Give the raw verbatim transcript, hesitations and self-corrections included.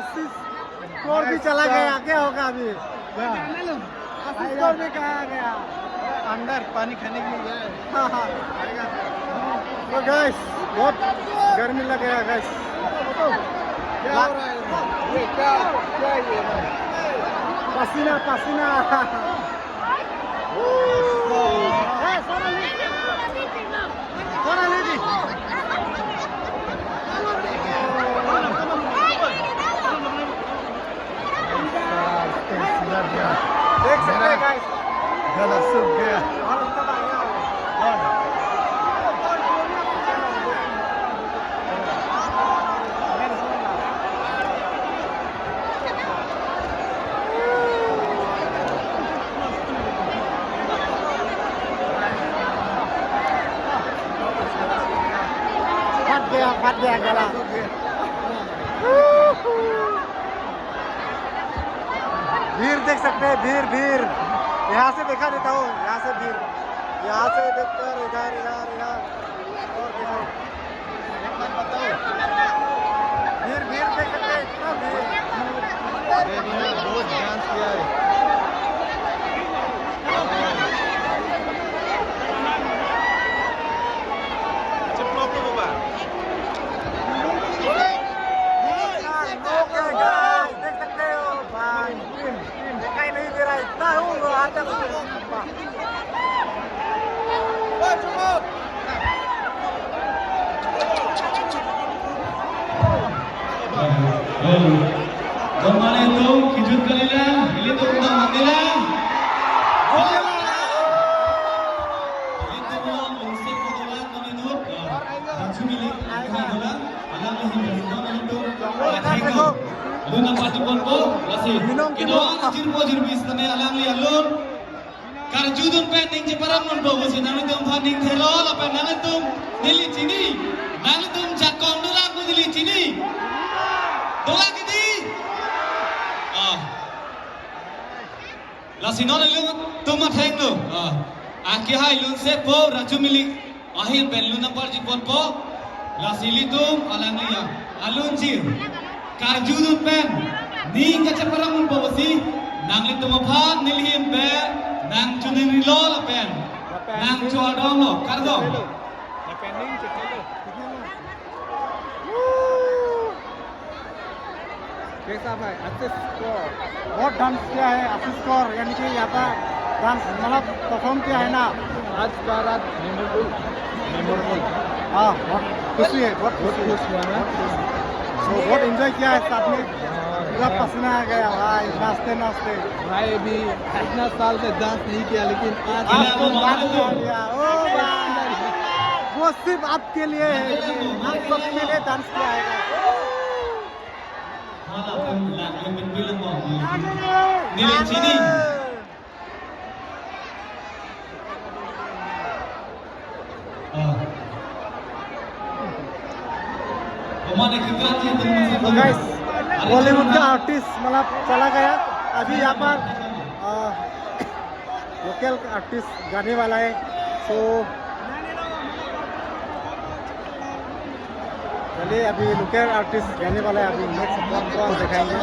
आशीष कौर भी चला गया, क्या होगा अभी? आशीष कौर भी कहाँ गया? अंदर पानी खाने के लिए गया है। तो गाइस, बहुत गर्मी लग रहा है गाइस। क्या हो रहा है? ये क्या, क्या ये? पसीना, पसीना। देख सकते हैं गाइस, गला सूख गया। फट गया, फट गया गला। भीड़ देख सकते हैं, भीड़, भीड़। यहाँ से दिखा देता हूँ, यहाँ से भीड़, यहाँ से देखकर इधर, इधर, इधर। और देखो। भीड़, भीड़ देख सकते हैं, इतना भीड़। बहुत डांस किया है। दिखाई नहीं दे रहा है, इतना हूँ, हर जगह। Kemane atum kejut kalilang, ilitum undang manggilang. Ilitum along lungset kodolang kami nut. Raju milik angka dolang, alangli hin rajudon ilitum. Thank you. Alun nangpachipon po, lasi. Kedo-an ajirpo ajirpi setame alangli alun karjudun pen ning cheparang unpo pusi nanglitum aphan ning thelo lapen nanglitum neli chini. Nanglitum jakong dolang pu neli chini. Dolang kiti. Ah. Lasi non ilitum athengno. Ah. Akehai lun sepo Raju milik ahin pen lun nangparjipon po, lasi ilitum alangli ya alun jir karjudun pen ning kacheparang unpo pusi nanglitum aphan neli hin pen nangchoningrilo lapen nangcho-adonlo, kardom. कैसा भाई, आशीष कौर? बहुत डांस किया है आशीष कौर, यानी कि यहाँ पर डांस मतलब परफॉर्म किया है ना। आज का रात मेमोरेबल, मेमोरेबल। हाँ, बहुत खुशी है, बहुत बहुत खुशी है। खुश हुआ ना? तो बहुत एंजॉय किया है साथ में, हाँ, पूरा हाँ। पसीना आ गया भाई, नाचते नाचते। भाई भी इतना साल से डांस नहीं किया, लेकिन आज आज तो डांस कर लिया। ओ भाई, वो सिर्फ आपके लिए है, आप सबके लिए डांस किया है। Hala pen lang le pen bilang bom. Neli chini. Ah. Kemane kita sih teman-teman. तो गाइस, बॉलीवुड का आर्टिस्ट मतलब चला गया। अभी यहाँ पर, आ, लोकल आर्टिस्ट गाने वाला है। सो चलिए, अभी लोकल आर्टिस्ट गाने वाला है, अभी नेक्स्ट परफॉर्मेंस दिखाएंगे।